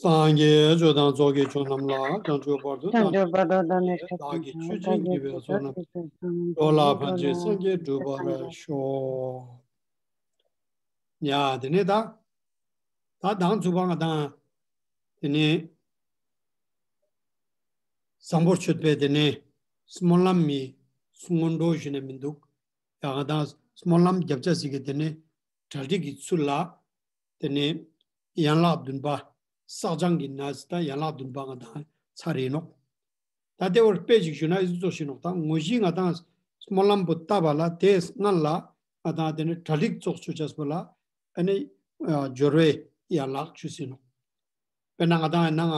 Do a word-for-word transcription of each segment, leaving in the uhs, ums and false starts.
སངས་རྒྱས་ཆོས་དང་ཚོགས་ཀྱི་མཆོག་རྣམས་ལ། བྱང་ཆུབ་བར་དུ་བདག་གིས་ཆོས་བྱིན་གྱིས་པའི་ཚོགས་རྣམས། འགྲོ་ལ་ཕན་ཕྱིར་སངས་རྒྱས་འགྲུབ་པར་ཤོག། ཡ་དེ་ནས་ད་ད་དང་ཚུགས་པ་ང་དང་དེ་ནས་བཟང་པོར་སྤྱོད་པའི་དེ་ནས་སྨོན་ལམ་མི་སྔོན་འགྲོ་ཞུ་ནས་མི་འདུག། ཡང་ང་དང་སྨོན་ལམ་རྒྱབ་ཆ་ཞིག་གི་དེ་ནས་གྲ་སྒྲིག་གི་ཚུལ་ལ་དེ་ནས་ཡན་ལག་བདུན་པ་བསགས་སྦྱང་གི་ནང་ད་ཡན་ལག་བདུན་པ་ང་དང་ཚར་ཡིན་ནོག། ད་དེ་བོར་དཔེ་ཞིག་ཞུ་ན་ཨི་ཟུག་ཞིག་ནོག། ད་དངོས་གཞི་ང་དང་སྨོན་ལམ་པོ་བཏབ་པ་ལ་དེ་སྔན་ལ་ང་དང་དེ་ནས་གྲ་སྒྲིག་ཚོགས་ཆུ་ཆས་པོ་ལ་ཨ་ནི་སྦྱོར་བའི་ཡན་ལག་ཞུ་ཟིན་ནོག། དཔེར་ན་ང་དང་ནང་ང་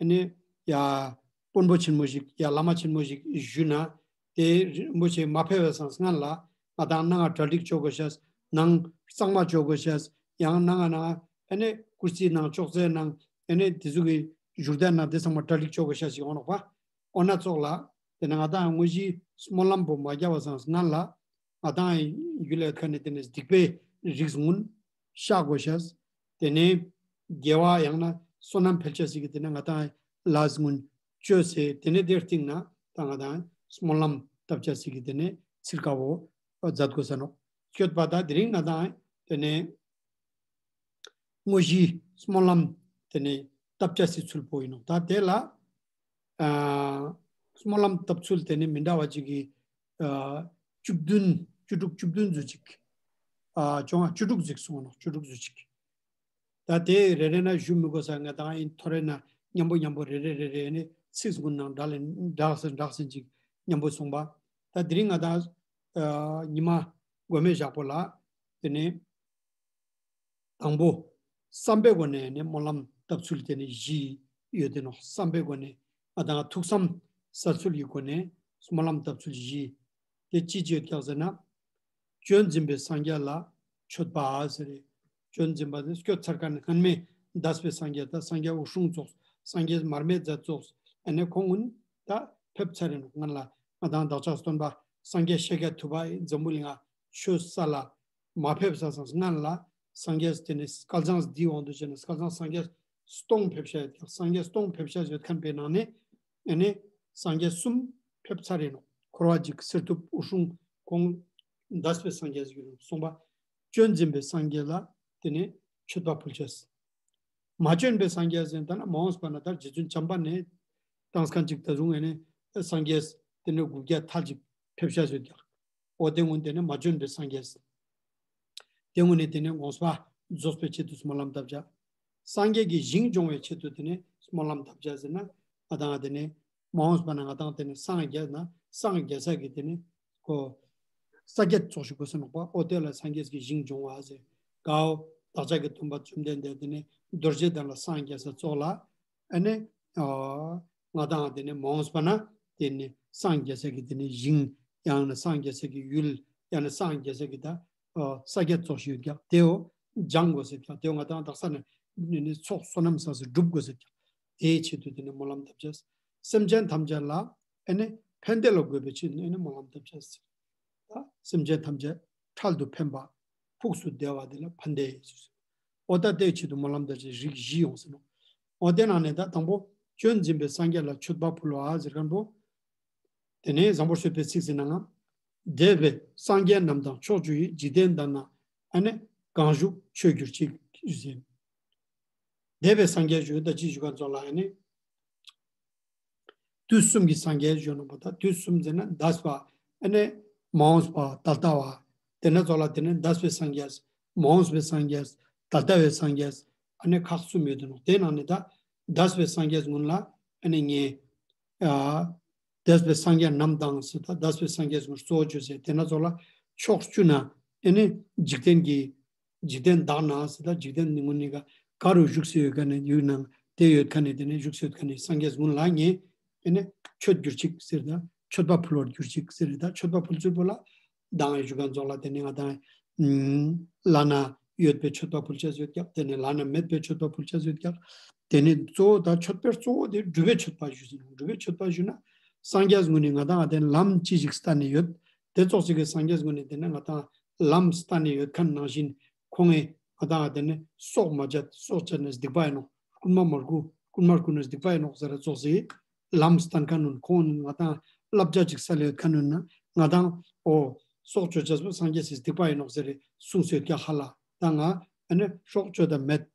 ཨ་ནི་ཡ་དཔོན་པོ་ཆེན་མོ་ཞིག་ཡ་བླ་མ་ཆེན་མོ་ཞིག་ཞུས་ན་དེ་རིན་པོ་ཆེ་མ་ཕེབས་པའི་སང་སྔན་ལ་ང་དང་ནང་ང་གྲ་སྒྲིག་ཆོག་གོ་ཤེས། ནང་གཙང་མ་ཆོག་གོ་ཤེས། ཡང་ནང་ང་ནང་ཨ་ནི་ཀུར་སི་ནང་ཅོག་ཙེ་ནང་ཨ་ནི་དེ་ཟུག་གི་བཞུགས་གདན་ནང་དེ་ཚང་མ་གྲ་སྒྲིག་ཆོག་གོ་ཤེས་ཞིག་འོང་ནོག་པ། འོ་ན་ཙོགས་ལ་དེ་ནས་ང་དང་དངོས་གཞི་སྨོན་ལམ་པོ་མ་རྒྱབ་པ་སང་སྔན་ལ་ང་དང་ཡུལ་ལ་ཡོད་མཁན་ནི་དེ་ནས་སྡིག་པའི་རིགས་སྔོན་བཤགས་དགོས་ཤེས། དེ་ནས་དགེ་བ་ཡང་ན་བསོད་ནམས་འཕེལ་ཆ་ཞིག་གི་དེ་ནས་ང་དང་ལས་སྔོན་བཅོས་ཚེ་དེ་ནས་དེར་སྟིང་ན་ད་ང་དང་སྨོན་ལམ་བཏབ་ཆ་ཞིག་གི་དེ་ནས་ཚིར་ཀ་བོ་མཛད་དགོས་ས་ནོག། སྐྱོད་པ་ད་དེ་རིང་ང་དང་དེ་ནས་དངོས་གཞི་སྨོན་ལམ་དེ་ནས་བཏབ་ཆ་ཞིག་ཚུལ་པོ་ཡིན་ནོག། ད་དེ་ལ་ཨ་སྨོན་ལམ་བཏབ་ཚུལ་དེ་ནས་མི་འདྲ་བ་ཅིག་གི་ཨ་བཅུ་བདུན་བཅུ་དྲུག་བཅུ་བདུན་ཙམ་ཅིག་ཨ་བཅོ་ལྔ་བཅུ་དྲུག་ཅིག་གསུངས་ནོག། བཅུ་དྲུག་ཙམ་ཅིག། ད་དེ་རེ་རེ་ན་ཞུ་མི་དགོས་ས། ང་དང་ཡིན་ཐོ་རེ་ན་མཉམ་པོ་མཉམ་པོ་རེ་རེ་རེ་རེ་ནས་ཚིག་ཀུན་ནང་འདྲ་ལེ་འདྲ་སེ་འདྲ་སེ་ཅིག་མཉམ་པོ་གསུངས་པ། ད་དེ་རིང་ང་དང་ཨ་ཉི་མ་དགོས་མེད་བཞག་པོ་ལ་དེ་ནས་དང་པོ་བསམ་པའི་སྒོ་ནས་ནི་སྨོན་ལམ་བཏབ་ཚུལ་དེ་ནི་བཞི་ཡོད་དེ་ནོག། བསམ་པའི་སྒོ་ནས་ང་དང་ཐུགས་བསམ་ཟབ་ཚུལ་གྱི་སྒོ་ནས་སྨོན་ལམ་བཏབ་ཚུལ་བཞི། དེ་ཅི་ཅི་ཡོད་ཀྱག་ཟེར་ན། བྱོན་ཟིན་པའི་སངས་རྒྱས་ལ་མཆོད་པ་ཟེར་རེ། བྱོན་ཟིན་པ་ནི་སྐྱོད་ཚར་མཁན་ནི་སྔན་མའི་འདས་པའི་སངས་རྒྱས་དང་སངས་རྒྱས་འོད་སྲུང་ཙོགས་སངས་རྒྱས་མར་མེ་མཛད་ཙོགས་ཨ་ནི་ཁོང་ཀུན་ད་ཕེབས་ཚར་རེ་ནོག། སྔན་ལ་ང་དང་བདག་ཅག་སྟོན་པ་སངས་རྒྱས་ཤཱཀྱ་ཐུབ་པ་འཛམ་བུ་གླིང་ང་ཆོས་སལ་ལ་མ་ཕེབས་ས་སང་སྔན་ལ་སངས་རྒྱས་དེ་ནི་སྐལ་བཟང་འདིའི་དབང་དུ་བྱས་ནས་སྐལ་བཟང་སངས་རྒྱས་སྟོང་ཕེབས་ཤ་ཡོད་ཀྱག། སངས་རྒྱས་སྟོང་ཕེབས་ཤ་ཡོད་མཁན་པའི་ནང་ནས་ཨ་ནི་སངས་རྒྱས་གསུམ་ཕེབས་ཚར་རེ་ནོག། འཁོར་བ་འཇིག་གསེར་ཐུབ་འོད་སྲུང་ཁོང་འདས་པའི་སངས་རྒྱས་ཡོད་ནོག་གསུངས་པ། བྱོན་ཟིན་པའི་སངས་རྒྱས་ལ་དེ་ནས་མཆོད་པ་ཕུལ་ཆས། མ་བྱོན་པའི་སངས་རྒྱས་ཟེར་ན་ད་ན་མ་འོངས་པ་ན་ད་རྗེ་བཙུན་བྱམས་པ་ནས་བཏང་མཁན་ཅིག་ད་རུང་ཨ་ནི་སངས་རྒྱས་དེ་ནས་དགུ་བརྒྱ་ཐལ་ཅིག་ཕེབས་ཤ་ཡོད་ཀྱག། འོ་དེ་ཀུན་དེ་ནས་མ་བྱོན་པའི་སངས་རྒྱས། དེ་ཀུན་ནི་དེ་ནས་དགོངས་པ་རྫོགས་པའི་ཆེད་དུ་སྨོན་ལམ་བཏབ་བྱ། སངས་རྒྱས་ཀྱི་ཞིང་སྦྱོང་བའི་ཆེད་དུ་དེ་ནས་སྨོན་ལམ་བཏབ་བྱ་ཟེར་ན་ང་དང་དེ་ནས་མ་འོངས་པ་ན་ང་དང་དེ་ནས་སངས་རྒྱས་ན་སངས་རྒྱས་ས་གི་དེ་ནས་ཀོ་ས་བརྒྱད་ཙོགས་ཤིག་དགོས་ས་ནོག་པ། འོ་དེ་ལ་སངས་རྒྱས་ཀྱི་ཞིང་སྦྱོང་བ་ཟེར་གའོ། བདག་ཅག་གི་སྟོན་པ་བཅོམ་ལྡན་འདས་དེ་ནས་རྡོ་རྗེ་གདན་ལ་སངས་རྒྱས་ས་ཙོགས་ལ་ཨ་ནི་ཨ་ང་དང་དེ་ནས་མ་འོངས་པ་ན་དེ་ནས་སངས་རྒྱས་ས་གི་དེ་ནས་ཞིང་ཡང་ན་སངས་རྒྱས་ས་གི་ཡུལ་ཡང་ན་སངས་རྒྱས་ས་གི་ད་ཨ་ས་བརྒྱད་ཙོགས་ཤིག་ཡོད་ཀྱག། དེའོ་སྦྱང་དགོས་ཟེར་ཀྱག། དེའོ་ང་དང་དག་ས་ནས་ནི་ཚོགས་བསོད་ནམས་བསགས་སེ་སྒྲུབ་དགོས་ཟེར་ཀྱག། དེའི་ཆེད་དུ་དེ་ནས་སྨོན་ལམ་བཏབ་བྱ། སེམས་ཅན་ཐམས་ཅད་ལ་ཨ་ནི་ཕན་བདེ་ལ་འགོད་པའི་ཆེད་དུ་ཨ་ནི་སྨོན་ལམ་བཏབ་བྱ། ད་སེམས་ཅན་ཐམས་ཅད་འཕྲལ་དུ་ཕན་པ་ཕུགས་སུ་བདེ་བ་དེ་ལ་ཕན་བདེ་ཞུས་སོ། འོ་ད་དེའི་ཆེད་དུ་སྨོན་ལམ་བཏབ་བྱ་རིགས་བཞི་ཡོང་ཟེར་ནོག། འོ་དེ་ནང་ནས་ད་དང་པོ་བྱོན་ཟིན་པའི་སངས་རྒྱས་ལ་མཆོད་པ་ཕུལ་བ་ཟེར་མཁན་པོ། དེ་ནས་བཟང་པོར་གསོལ་བའི་ཚིག་ཟེར་ན་ང་། འདས་པའི་སངས་རྒྱས་རྣམས་དང་ཕྱོགས་བཅུ་ཡི། འཇིག་རྟེན་དག་ན་ཨ་ནི་གང་བཞུགས་མཆོད་གྱུར་ཅིག་ཟེར། འདས་པའི་སངས་རྒྱས་ཞུ་ད་ཅི་ཞུ་ག་ཙོགས་ལ་ཨ་ནི། དུས་གསུམ་གྱི་སངས་རྒྱས་ཞུ་ནོག་པ། ད་དུས་གསུམ་ཟེར་ན་འདས་པ་ཨ་ནི་མ་འོངས་པ་ད་ལྟ་བ། དེ་ནས་ཙོགས་ལ་དེ་ནས་འདས་པའི་སངས་རྒྱས། མ་འོངས་པའི་སངས་རྒྱས། ད་ལྟ་བའི་སངས་རྒྱས། ཨ་ནི་ཁག་གསུམ་ཡོད་དེ་ནོག། དེ་ནང་ནས་ད་འདས་པའི་སངས་རྒྱས་ཀུན་ལ་ཨ་ནི་ངས་ཨ་འདས་པའི་སངས་རྒྱས་རྣམས་དང་ཟེར་ད་འདས་པའི་སངས་རྒྱས་ཀུན་གཙོ་བོ་བརྗོད་ཟེར། དེ་ནས་ཙོགས་ལ་ཕྱོགས་བཅུ་ན་ཨ་ནི་འཇིག་རྟེན་གྱི་འཇིག་རྟེན་དག་ན་ཟེར་ད་འཇིག་རྟེན་ནི་ཀུན་ནི་ག་ག་རུ་བཞུགས་སེ་ཡོད་མཁན་ནི་ཡུལ་ནང་དེ་ཡོད་མཁན་ནི་དེ་ནས་བཞུགས་སེ་ཡོད་མཁན་ནི་སངས་རྒྱས་ཀུན་ལ་ངས་ཨ་ནི་མཆོད་གྱུར་ཅིག་ཟེར་ད་མཆོད་པ་ཕུལ་བར་གྱུར་ཅིག་ཟེར་ད་མཆོད་པ་ཕུལ་ཚུལ་པོ་ལ་མདང་ཞུ་ག་ཙོགས་ལ་དེ་ནས་ང་དང་ཨ་བླ་ན་ཡོད་པའི་མཆོད་པ་ཕུལ་ཆས་ཡོད་ཀྱག། དེ་ནས་བླ་ན་མེད་པའི་མཆོད་པ་ཕུལ་ཆས་ཡོད་ཀྱག། དེ་ནས་གཙོ་བོ་ད་མཆོད་པའི་གཙོ་བོ་དེ་སྒྲུབ་པའི་མཆོད་པ་ཞུ་ཟེར་ནོག། སྒྲུབ་པའི་མཆོད་པ་ཞུ་ན་སངས་རྒྱས་ཀུན་ནི་ང་དང་ཨ་དེ་ལམ་ཅི་ཞིག་བསྟན་ནས་ཡོད། དེ་ཙོགས་ཅིག་གི་སངས་རྒྱས་ཀུན་ནི་དེ་ནས་ང་དང་ལམ་བསྟན་ནས་ཡོད་མཁན་ནང་བཞིན་ཁོང་ངི་ང་དང་ཨ་དེ་ནས་སྲོག་མ་བཅད། སྲོག་བཅད་ནས་སྡིག་པ་ཡིན་ནོག། རྐུན་མ་མ་རྐུ་རྐུན་མ་རྐུ་ནི་སྡིག་པ་ཡིན་ནོག་ཟེར་ར་ཙོགས་སི་ལམ་སྟན་མཁན་ནོ་ཁོང་ནི་ང་དང་བསླབ་བྱ་ཅིག་སལ་ཡོད་མཁན་ནོ་ན་ང་དང་འོ་སྲོག་གཅོད་ཅེས་པོ་སངས་རྒྱས་སི་སྡིག་པ་ཡིན་ནོག་ཟེར་རེ་གསུངས་སོད་ཀྱག་ཧ་ལ། ད་ང་ཨ་ནི་སྲོག་གཅོད་ད་མེད།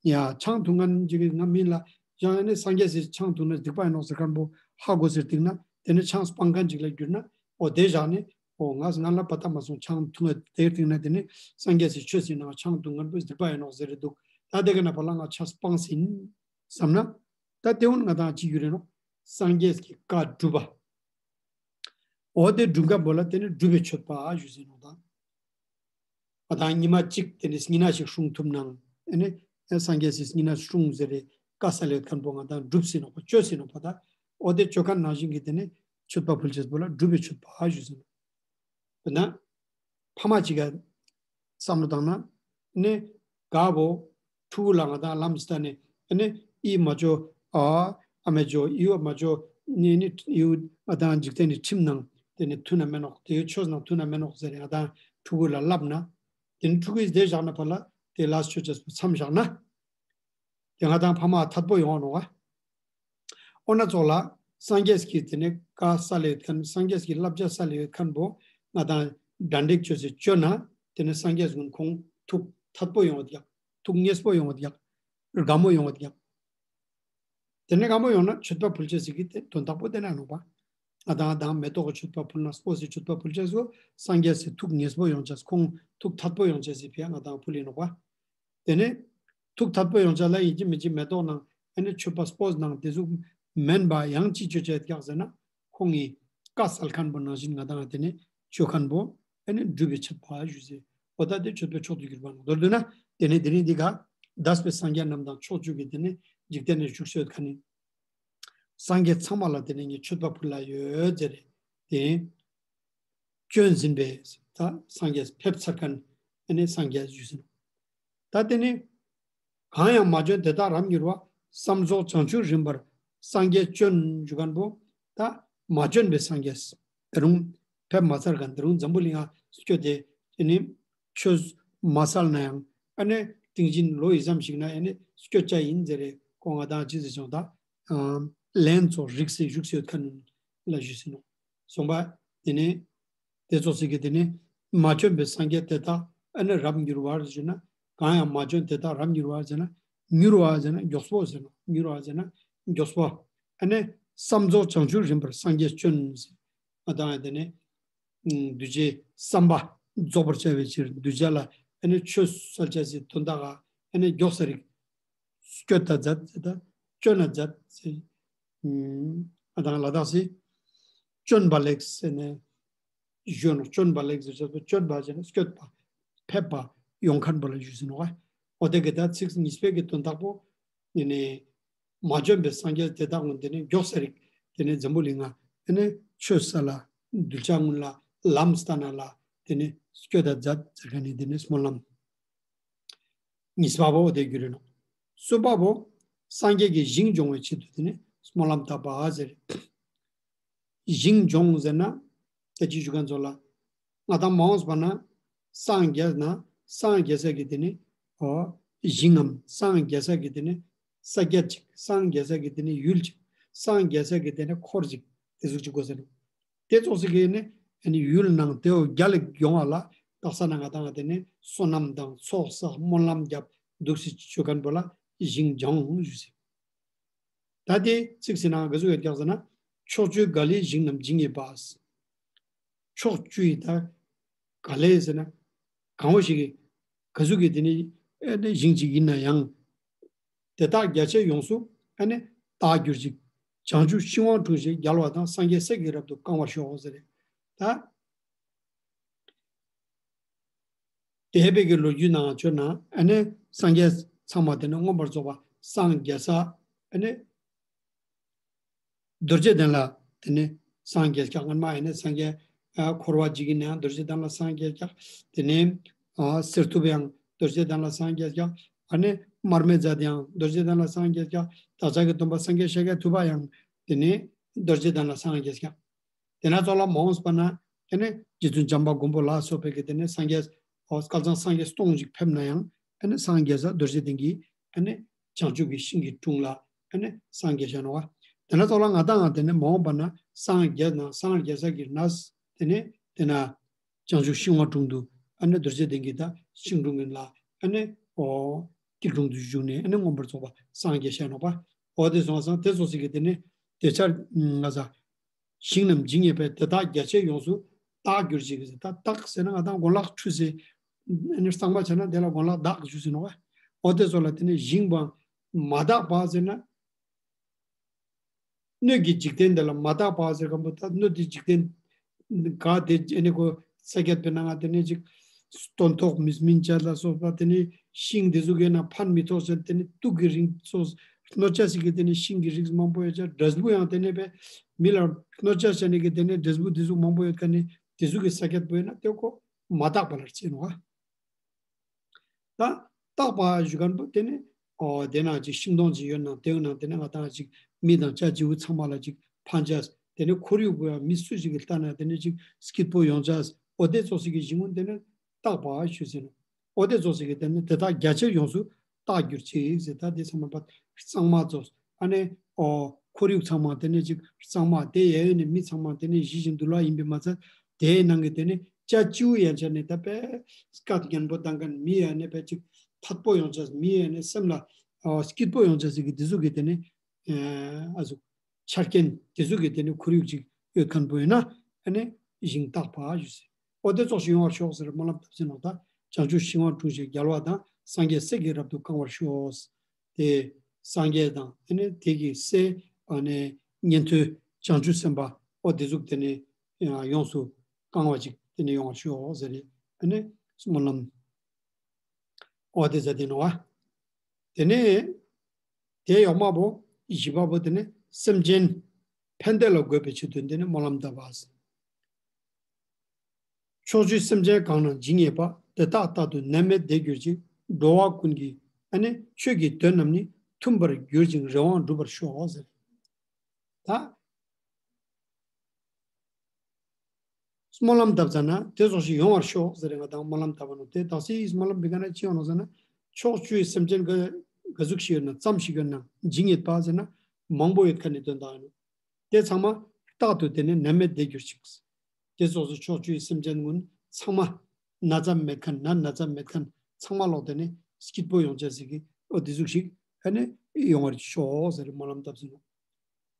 ཡ་ཆང་འཐུང་མཁན་ཅིག་ང་མིན་ལ་ཡང་ཨ་ནི་སངས་རྒྱས་སི་ཆང་འཐུང་ན་སྡིག་པ་ཡིན་ནོག་ཟེར་མཁན་པོ་ཧ་གོ་ཟེར་ཏེ་ན་དེ་ནི་ཆང་སྤང་མཁན་ཅིག་ལ་གྱུར་ན་འོ་དེ་བཞག་ནི་འོ་ང་ང་ལ་པ་ཏ་མ་སོང་ཆང་འཐུང་ཡོད་དེ་ཏིང་ན་དེ་ནི་སངས་རྒྱས་སི་ཆོས་སི་ནང་ཆང་འཐུང་མཁན་པོ་སྡིག་པ་ཡིན་ནོག་ཟེར་རེ་འདུག་ད་དེ་ག་ན་པ་ལ་ང་ཆ་སྤངས་ཟིན་བསམ་ན། ད་དེ་འོན་ང་དང་ཅི་གྱུར་རེ་ནོག་སངས་རྒྱས་ཀྱི་བཀའ་སྒྲུབ་པ། འོ་དེ་སྒྲུབ་མཁན་པོ་ལ་དེ་ནི་སྒྲུབ་པའི་མཆོད་པ་ཞུ་ཟིན་ནོག་ད། ང་དང་ཉི་མ་གཅིག་དེ་ནི་སྙིང་ན་ཞིག་སྲུང་ཐུབ་ནང་ཨ་ནི་སངས་རྒྱས་སི་སྙིང་ན་སྲུང་ཟེར་རེ་བཀའ་སལ་ཡོད་མཁན་པོ་ང་དང་སྒྲུབ་ཟིན་ནོག་པ་བཅོས་ཟིན་ནོག་པ་ད། འོ་དེ་བཅོ་མཁན་ནང་བཞིན་གྱི་དེ་ནི་མཆོད་པ་ཕུལ་ཅེས་པོ་ལ་སྒྲུབ་པའི་མཆོད་པ་ཞུ་ཟིན་ནོག་དཔེར་ན། ཕ་མ་གཅིག་ག་བསམ་བློ་བཏང་ན་ནི་ག་བོ་ཕྲུ་གུ་ལ་ང་དང་ལམ་སྟན་ནས་ཨ་ནི་ཨི་མ་ཅོ་ཨ་ཨ་མེ་ཅོ་ཨི་བོ་མ་ཅོ་ནི་ནི་ཨི་བོ་ང་དང་འཇིག་རྟེན་ནི་ཁྲིམས་ནང་དེ་ནི་མཐུན་ན་མེན་ནོག་དེ་ཆོས་ནང་མཐུན་ན་མེན་ནོག་ཟེར་ང་དང་ཕྲུ་གུ་ལ་ལབ་ན་དེ་ནི་ཕྲུ་གུ་ཡིས་དེ་བཞག་ན་ཕ་ལ་དེ་ལ་ཆོས་ཅེས་པོ་མཚམས་བཞག་ན། དེ་ང་དང་ཕ་མ་ཐད་པོ་ཡོང་ནོག་ག་འོ་ན་ཙོགས་ལ་སངས་རྒྱས་ཀྱི་དེ་ནི་བཀའ་སལ་ཡོད་མཁན་སངས་རྒྱས་ཀྱི་བསླབ་བྱ་སལ་ཡོད་མཁན་པོ་ང་དང་གྲ་སྒྲིག་བཅོས་སེ་བཅོས་ན་དེ་ནི་སངས་རྒྱས་ཀུན་ཁོང་ཐུགས་ཐད་པོ་ཡོང་བ་དེ་ཡག་ཐུགས་མཉེས་པོ་ཡོང་བ་དེ་ཡག་དགའ་མོ་ཡོང་བ་དེ་ཡག་དེ་ནི་དགའ་མོ་ཡོང་ན་མཆོད་པ་ཕུལ་ཅེས་སི་གི་དེ་དོན་དག་པོ་དེ་ན་ནོག་པ། ང་དང་ང་དང་མེ་ཏོག་གི་མཆོད་པ་ཕུལ་ན་སྤོས་སི་མཆོད་པ་ཕུལ་ཅེས་སོ་སངས་རྒྱས་སི་ཐུགས་མཉེས་པོ་ཡོང་ཅེས་ཁོང་ཐུགས་ཐད་པོ་ཡོང་ཅེས་སི་ཕི་ཡ་ང་དང་ཕུལ་ཡིན་ནོག་པ། དེ་ནས་ཐུགས་ཐད་པོ་ཡོང་ཅེས་ལ་ཡིན་གཅིག་མིན་གཅིག་མེ་ཏོག་ནང་ཨ་ནི་མཆོད་པ་སྤོས་ནང་དེ་ཟུག་མེན་པ་ཡང་ཅི་བཅོ་ཅེས་ཡག་ཟེར་ན་ཁོང་གི་བཀའ་སལ་མཁན་པོ་ནང་བཞིན་ང་དང་དེ་ནས་བཅོ་མཁན་པོ་ཨ་ནི་སྒྲུབ་པའི་མཆོད་པ་ཞུ་ཟེར། འོ་ད་དེ་མཆོད་པའི་མཆོག་ཏུ་གྱུར་པ་ནོག་མདོར་བསྡུ་ན་དེ་ནས་དེ་རིང་འདི་ག་འདས་པའི་སངས་རྒྱས་རྣམས་དང་ཕྱོགས་བཅུ་གི་དེ་ནས་འཇིག་རྟེན་ནས་བཞུགས་སོད་མཁན་ནི་སངས་རྒྱས་ཚང་མ་ལ་དེ་ནས་ངས་མཆོད་པ་ཕུལ་ལ་ཡོད་ཟེར་དེ། བྱོན་ཟིན་པས་ད་སངས་རྒྱས་ཕེབས་ཚར་མཁན་ཨ་ནི་སངས་རྒྱས་ཞུས་ཟིན། ད་དེ་ནི་གང་ཡང་མ་བྱོན་དེ་དག་རབ་མྱུར་བ། བསམ་རྫོགས་བྱང་ཆུབ་རིམ་པར་སངས་རྒྱས་བྱོན་ཞུ་མཁན་པོ་ད་མ་བྱོན་པའི་སངས་རྒྱས་དེ་རུང་ཕེབས་མ་ཚར་མཁན་དེ་རུང་འཛམ་བུ་གླིང་ང་སྐྱོད་དེ་དེ་ནི་ཆོས་མ་སལ་ན་ཡང་ཨ་ནི་ཏིང་འཛིན་ལོ་ཡི་ཙམ་ཞིག་ན་ཨ་ནི་སྐྱོད་ཅེས་ཡིན་ཟེར་རེ་ཁོང་ང་དང་ཅི་ཟེར་བྱུང་ད་ལན་ཚོ་རིགས་སེ་བཞུགས་སེ་ཡོད་མཁན་ལ་ཞུས་ཟིན་ནོག་གསུངས་པ། དེ་ནས་དེ་ཙོགས་སེ་གི་དེ་ནས་མ་བྱོན་པའི་སངས་རྒྱས་དེ་དག་ཨ་ནི་རབ་མྱུར་བར་ཞུ་ན་གང་ཡང་མ་བྱོན་དེ་དག་རབ་མྱུར་བར་ཟེར་ན་མྱུར་བ་ཟེར་ན་མགྱོགས་པོ་ཟེར་ན་མྱུར་བ་ཟེར་ན་མགྱོགས་པོ། ཨ་ནི་བསམ་རྫོགས་བྱང་ཆུབ་རིམ་པར་སངས་རྒྱས་བྱོན་ཟེར། ང་དང་དེ་ནས་གདུལ་བྱའི་བསམ་པ་རྫོགས་པར་བྱ་བའི་ཕྱིར་གདུལ་བྱ་ལ་ཨ་ནི་ཆོས་སལ་ཅེས་སི་དོན་དག་ག་ཨ་ནི་མགྱོགས་ས་རིག་སྐྱོད་ད་མཛད་ཟེར་ད་བྱོན་ན་མཛད་ཟེར། ཨ་དང་ལ་དྭགས་སི་བྱོན་པ་ལེགས་ཟེར་ནས་ཞུ་ནོག་བྱོན་པ་ལེགས་ཟེར་ཅེས་པོ་བྱོན་པ་ཟེར་ན་སྐྱོད་པ་ཕེབས་པ་ཡོང་མཁན་པོ་ལ་ཞུས་ཟིན་ནོག་འོ་དེ་གི་ད་ཚིག་གཉིས་པའི་གི་དོན་དག་པོ་ཨ་ནི་མ་བྱོན་པའི་སངས་རྒྱས་དེ་དག་འོན་དེ་ནི་མགྱོགས་ས་རིག་དེ་ནི་འཛམ་བུ་གླིང་ང་དེ་ནི་ཆོས་སལ་ལ་གདུལ་བྱ་ཀུན་ལ་ལམ་སྟན་ན་ལ་དེ་ནི་སྐྱོད་ད་མཛད་ཟེར་མཁན་ནི་དེ་ནི་སྨོན་ལམ། གཉིས་པ་བོ་དེ་གྱུར་ནོག་གསུམ་པ་བོ་སངས་རྒྱས་ཀྱི་ཞིང་སྦྱོང་བའི་ཆེད་དུ་དེ་ནི་སྨོན་ལམ་བཏབ་པ་ཟེར། ཞིང་སྦྱོང་ཟེར་ན་ད་ཅི་ཞུ་མཁན་ཚོ་ལ་ང་དང་མ་འོངས་པ་ན་སངས་རྒྱས་ན་སངས་རྒྱས་ས་གི་དེ་ནི་འོ་ཞིང་ངམ་སངས་རྒྱས་ས་གི་དེ་ནི་ས་རྒྱ་ཅིག་སངས་རྒྱས་ས་གི་དེ་ནི་ཡུལ་ཅིག་སངས་རྒྱས་ས་གི་དེ་ནི་འཁོར་ཅིག་དེ་ཟུག་ཅིག་དགོས་ཟེར་ནོག་དེ་ཙོགས་སེ་གི་ནི་ཨ་ནི་ཡུལ་ནང་དེ་བོ་རྒྱལ་ལ་ཡོང་བ་ལ་དག་ས་ན་ང་དང་དེ་ནི་བསོད་ནམས་དང་ཚོགས་བསགས་སྨོན་ལམ་རྒྱབ་འདུག་སེ་བཅོ་མཁན་པོ་ལ་ཞིང་སྦྱོང་ཞུས་ཟེར། ད་དེ་ཚིག་ཟེར་ན་ག་ཟུག་ཡོད་ཀྱག་ཟེར་ན་ཕྱོགས་བཅུའི་ག་ལའི་ཞིང་རྣམས་ཇི་སྙེད་པ། ཕྱོགས་བཅུའི་ད་ག་ལའི་ཟེར་ན་གང་བོ་ཞིག་གི་ག་ཟུག་གི་དེ་ནི་ཨ་ནི་ཞིང་ཅིག་ཡིན་ན་ཡང་དེ་དག་རྒྱ་ཆེ་ཡོངས་སུ་ཨ་ནི་དག་གྱུར་ཅིག་བྱང་ཆུབ་ཤིང་དབང་དྲུང་ཞེས་རྒྱལ་བ་དང་། སངས་རྒྱས་སྲས་ཀྱིས་རབ་ཏུ་བསྐང་བར་ཤོག་ཟེར་རེ། ད་དེ་བོའི་གི་ལོ་རྒྱུས་ནང་བཅོས་ན་ཨ་ནི་སངས་རྒྱས་ཚང་མ་དེ་ནི་མངོན་པར་རྫོགས་པ་སངས་རྒྱས་ས་ཨ་ནི་རྡོ་རྗེ་གདན་ལ་དེ་ནི་སངས་རྒྱས་ཀྱག་སྔན་མ་ཨ་ནི་སངས་རྒྱས་ཨ་འཁོར་བ་འཇིག་གི་ནང་རྡོ་རྗེ་གདན་ལ་སངས་རྒྱས་ཀྱག་དེ་ནི་ཨ་གསེར་ཐུབ་ཡང་རྡོ་རྗེ་གདན་ལ་སངས་རྒྱས་ཀྱག་ཨ་ནི་མར་མེ་མཛད་ཡང་རྡོ་རྗེ་གདན་ལ་སངས་རྒྱས་ཀྱག་བདག་ཅག་གི་སྟོན་པ་སངས་རྒྱས་ཤཱཀྱ་ཐུབ་པ་ཡང་དེ་ནི་རྡོ་རྗེ་གདན་ལ་སངས་རྒྱས་ཀྱག་དེ་ན་ཙོགས་ལ་མ་འོངས་པ་ན་ཨ་ནི་རྗེ་བཙུན་བྱམས་པ་མགོན་པོ་ལ་སོགས་པའི་གི་དེ་ནི་སངས་རྒྱས་འོ་སྐལ་བཟང་སངས་རྒྱས་སྟོང་ཞིག་ཕེབས་ན་ཡང་ཨ་ནི་སངས་རྒྱས་ས་རྡོ་རྗེ་གདན་གྱི་ཨ་ནི་ བྱང་ཆུབ་ཀྱི་ཤིང་གི་དྲུང་ལ་ཨ་ནི་སངས་རྒྱས་ཤ་ནོག་པ། དེ་ན་ཙོགས་ལ་ང་དང་ང་དེ་ནས་མ་འོངས་པ་ན་སངས་རྒྱས་ན་སངས་རྒྱས་ས་གི་ན་དེ་ནས་དེ་ན་བྱང་ཆུབ་ཤིང་དབང་དྲུང་དུ་ཨ་ནི་རྡོ་རྗེ་གདན་གྱི་ད་ཤིང་དྲུང་གི་ལ་ཨ་ནི་འོ་སྐྱིལ་ཀྲུང་དུ་བཞུགས་ནས་ཨ་ནི་མངོན་པར་རྫོགས་པ་སངས་རྒྱས་ཤ་ནོག་པ། འོ་དེ་སོང་ཙང་དེ་ཙོགས་ཤིག་གི་དེ་ནས་དེ་ཆར་ང་ཚ་ཞིང་རྣམས་ཇི་སྙེད་པའི་དེ་དག་རྒྱ་ཆེར་ཡོངས་སུ་དག་གྱུར་ཅིག་ཟེར། ད་དག་ཟེར་ན་ང་དང་གོན་ལག་འཁྲུས་སེ་ཨ་ནི་གཙང་མ་བྱས་ན་དེ་ལ་གོན་ལག་དག་ཞུ་ཟེར་ནོག་པ། འོ་དེ་ཙོགས་ལ་དེ་ནས་ཞིང་པ་མ་དག་པ་ཟེར་ན། སྣོད་ཀྱི་འཇིག་རྟེན་དེ་ལ་མ་དག་པ་ཟེར་མཁན་པོ་ད་སྣོད་ཀྱི་འཇིག་རྟེན་ག་དེ་ཨ་ནི་ཀོ་ས་ཀྱད་པའི་ནང་ང་དེ་ནས་ཅིག་སྟོན་ཐོག་མི་སྨིན་ཅ་ལ་སོགས་པ་དེ་ནས་ཤིང་དེ་ཟུག་གི་ན་ཕན་མི་ཐོགས་ཅ་དེ་ནས་དུག་གི་རིགས་སོགས་གནོད་ཅ་ཞིག་གི་དེ་ནས་ཤིང་གི་རིགས་མང་པོ་ཡོད་ཅ། འབྲས་བུ་ཡང་དེ་ནས་པའི་མི་ལ་གནོད་ཅ་ཅ་ནི་གི་དེ་ནས་འབྲས་བུ་དེ་ཟུག་མང་པོ་ཡོད་མཁན་ནི་དེ་ཟུག་གི་ས་ཀྱད་པོ་ཡིན་ན་དེ་ཀོ་མ་དག་པ་ལ་བྱེད་ནོག་པ། ད་དག་པ་ཞུ་མཁན་པོ་དེ་ནི་འོ་དེ་ན་ཅིག་ཤིང་སྡོང་ཅིག་ཡོད་ན་དེའི་ནང་དེ་ནི་ང་དང་ཅིག་མི་དང་བྱ་བྱིའུ་ཚང་མ་ལ་ཅིག་ཕན་ཅས། དེ་ནི་ཁོར་ཡུག་པོ་ཡང་མི་སུ་ཞིག་གི་ལྟ་ན་དེ་ནི་ཅིག་སྐྱིད་པོ་ཡོང་ཅས། འོ་དེ་ཙོགས་ཤིག་གི་ཞིང་ངོ་དེ་ནི་དག་པ་ཞུ་ཟེར་ནོག། འོ་དེ་ཙོགས་ཤིག་གི་དེ་ནི་དེ་དག་རྒྱ་ཆེར་ཡོངས་སུ་དག་གྱུར་ཅིག་ཟེར། ད་དེ་ཚང་མ་པ་གཙང་མ་ཙོགས་ཨ་ནི་འོ་ཁོར་ཡུག་ཚང་མ་དེ་ནི་ཅིག་གཙང་མ་དེ་ཡ་ཡོད་ནི་མི་ཚང་མ་དེ་ནི་ཞི་ཞིང་དུལ་བ་ཡིན་པས་མ་ཚད། དེའི་ནང་གི་དེ་ནི་བྱ་བྱིའུ་ཡན་ཆད་ནི་ད་པའི་སྐད་སྙན་པོ་བཏང་མཁན་མི་ཡ་ནི་པའི་ཅིག་ཐད་པོ་ཡོང་ཅས། མི་ཡ་ནི་སེམས་ལ་ཨ་སྐྱིད་པོ་ཡོང་ཅས་ཟེར་གི་དེ་ཟུག་གི་དེ་ནི་ཨ་ཟུག་ཆ་རྐྱེན་དེ་ཟུག་གི་དེ་ནི་ཁོར་ཡུག་ཅིག་ཡོད་མཁན་པོ་ཡིན་ན་ཨ་ནི་ཞིང་དག་པ་ཞུ་ཟེར། འོ་དེ་ཙོགས་ཤིག་ཡོང་བར་ཤོག་ཟེར་སྨོན་ལམ་བཏབ་ཟེར་ནོག། ད་བྱང་ཆུབ་ཤིང་དབང་དྲུང་ཞེས་རྒྱལ་བ་དང་། སངས་རྒྱས་སྲས་ཀྱིས་རབ་ཏུ་བསྐང་བར་ཤོག། དེ་སངས་རྒྱས་དང་དེ་ནས་དེ་གི་སྲས་ཨ་ནི་ཉན་ཐོས་བྱང་ཆུབ་སེམས་དཔའ་འོ་དེ་ཟུག་དེ་ནས་ཡོངས་སུ་བསྐང་བ་ཅིག་དེ་ནས་ཡོང་བར་ཤོག་ཟེར་ནས་ཨ་ནི་སྨོན་ལམ་འོ་དེ་ཟེར་དེ་ནོག་པ། དེ་ནས་དེ་ཡོག་མ་པོ་བཞི་པ་པོ་དེ་ནས་སེམས་ཅན་ཕན་བདེ་ལ་འགོད་པའི་ཆེད་དུ་དེ་ནས་སྨོན་ལམ་བཏབ་པ། ཕྱོགས་བཅུའི་སེམས་ཅན་གང་རྣམས་ཇི་སྙེད་པ། དེ་དག་རྟག་ཏུ་ནད་མེད་བདེ་གྱུར་ཅིག། འགྲོ་བ་ཀུན་གྱི་ཨ་ནི་ཆོས་ཀྱི་དོན་རྣམས་ནི། མཐུན་པར་གྱུར་ཅིང་རེ་བའང་འགྲུབ་པར་ཤོག་ཟེར། ད་སྨོན་ལམ་བཏབ་ཙ་ན་དེ་ཙོགས་ཤིག་ཡོང་བར་ཤོག་ཟེར་ང་དང་སྨོན་ལམ་བཏབ་པ་ནོག། དེ་དག་སི་སྨོན་ལམ་བི་ཀ་ན་ཅི་ཡོང་ནོག་ཟེར་ན་ཕྱོགས་བཅུའི་སེམས་ཅན་ག་ག་ཟུག་ཞིག་ཡོད་ན་ཙམ་ཞིག་ཡོད་ན་ཇི་སྙེད་པ་ཟེར་ན་མང་པོ་ཡོད་མཁན་ནི་དོན་དག་ཡིན་ནོག། དེ་ཚང་མ་རྟག་ཏུ་དེ་ནས་ནད་མེད་བདེ་གྱུར་ཅིག། དེ་ཙོགས་སུ་ཕྱོགས་བཅུའི་སེམས་ཅན་ཀུན་ཚང་མ་ན་ཚ་མེད་མཁན་ན་ན་ཚ་མེད་མཁན་ཚང་མ་ལོག་དེ་ནས་སྐྱིད་པོ་ཡོང་ཅས་ཟེར་གི་འོ་དེ་ཟུག་ཞིག་ཨ་ནི་ཡོང་བར་ཤོག་ཟེར་སྨོན་ལམ་བཏབ་ཟེར་ནོག།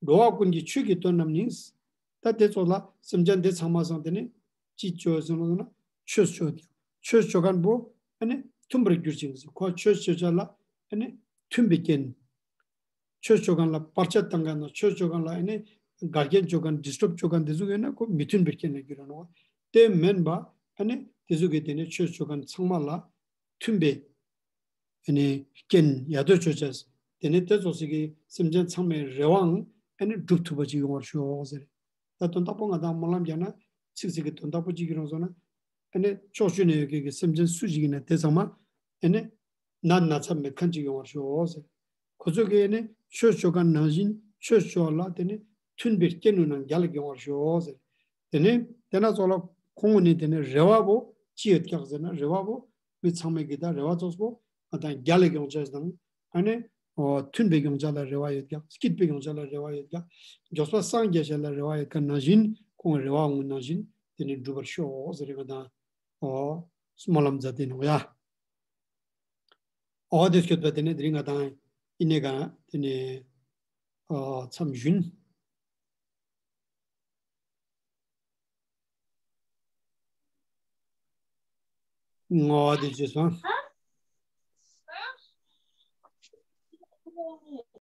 འགྲོ་བ་ཀུན་གྱི་ཆོས་ཀྱི་དོན་རྣམས་ནི། ད་དེ་ཙོགས་ལ་སེམས་ཅན་དེ་ཚང་མ་སང་དེ་ནས་ཅི་ཅོ་ཟེར་ནོག་ཟེར་ན་ཆོས་ཅོ། ཆོས་ཅོ་མཁན་པོ་ཨ་ནི་མཐུན་པར་གྱུར་ཅིག་ཟེར། ཁོ་ཆོས་ཅོ་ཅ་ལ་ཨ་ནི་མཐུན་པའི་རྐྱེན། ཆོས་ཅོ་མཁན་ལ་བར་ཆད་བཏང་མཁན་དང་ཆོས་ཅོ་མཁན་ལ་ཨ་ནི་འགལ་རྐྱེན་ཅོ་མཁན་ཌིས་ཊརབ་ཅོ་མཁན་དེ་ཟུག་ཡོད་ན་ཁོ་མི་མཐུན་པའི་རྐྱེན་ལ་འགྱུར་ར་ནོག། དེ་མེན་པ་ཨ་ནི་དེ་ཟུག་གི་དེ་ནས་ཆོས་ཅོ་མཁན་ཚང་མ་ལ་མཐུན་པའི་ཨ་ནི་རྐྱེན་ཡ་དོ་ཅོ་ཅས། དེ་ནས་དེ་ཙོགས་ཤིག་གི་སེམས་ཅན་ཚང་མའི་རེ་བའང་ཨ་ནི་འགྲུབ་ཐུབ་པ་ཅིག་ཡོང་བར་ཤོག་ཟེར། ད་དོན་དག་པོ་ང་དང་སྨོན་ལམ་རྒྱག་ན་ཚིག་ཚིག་གི་དོན་དག་པོ་ཅིག་གི་རང་སོང་ན་ཨ་ནི་ཕྱོགས་བཅུ་ན་ཡོད་མཁན་གྱི་སེམས་ཅན་སུ་ཞིག་ཡིན་ན་དེ་ཚང་མ་ཨ་ནི་ན་ན་ཚ་མེད་མཁན་ཅིག་ཡོང་བར་ཤོག་ཟེར། ཁོ་ཚོ་གི་ཨ་ནི་ཆོས་ཅོ་མཁན་ནང་བཞིན་ཆོས་ཅོ་ལ་དེ་ནི་མཐུན་པའི་རྐྱེན་ནུས་ནང་རྒྱལ་ལ་ཡོང་བར་ཤོག་ཟེར། དེ་ནི་དེ་ན་ཙོགས་ལ་ཁོང་ནི་དེ་ནི་རེ་བ་པོ་ཅི་ཡོད་ཀྱག་ཟེར་ན་རེ་བ་པོ་མི་ཚང་མའི་གི་ད་རེ་བ་ཙོགས་པོ་ང་དང་རྒྱལ་ལ་ཡོང་ཅས་དང་ཨ་ནི་འོ་མཐུན་པའི་ཡོང་ཅ་ལ་རེ་བ་ཡོད་ཀྱག། སྐྱིད་པའི་ཡོང་ཅ་ལ་རེ་བ་ཡོད་ཀྱག། མགྱོགས་པ་སངས་རྒྱས་ཅ་ལ་རེ་བ་ཡོད་ཀྱག་ནང་བཞིན་ཁོང་རེ་བ་ངུ་ནང་བཞིན་དེ་ནི་འགྲུབ་པར་ཤོག་ཟེར་ང་དང་འོ་སྨོན་ལམ་མཛད་དེ་ནོག་ཡ། འོ་དེ་སྐྱོད་པ་དེ་ནས་དེ་རིང་ང་དང་ཡིན་ནས་ག་དེ་ནས་འོ་མཚམས་བཞུན། འོ་དེ་བྱས་སོང་།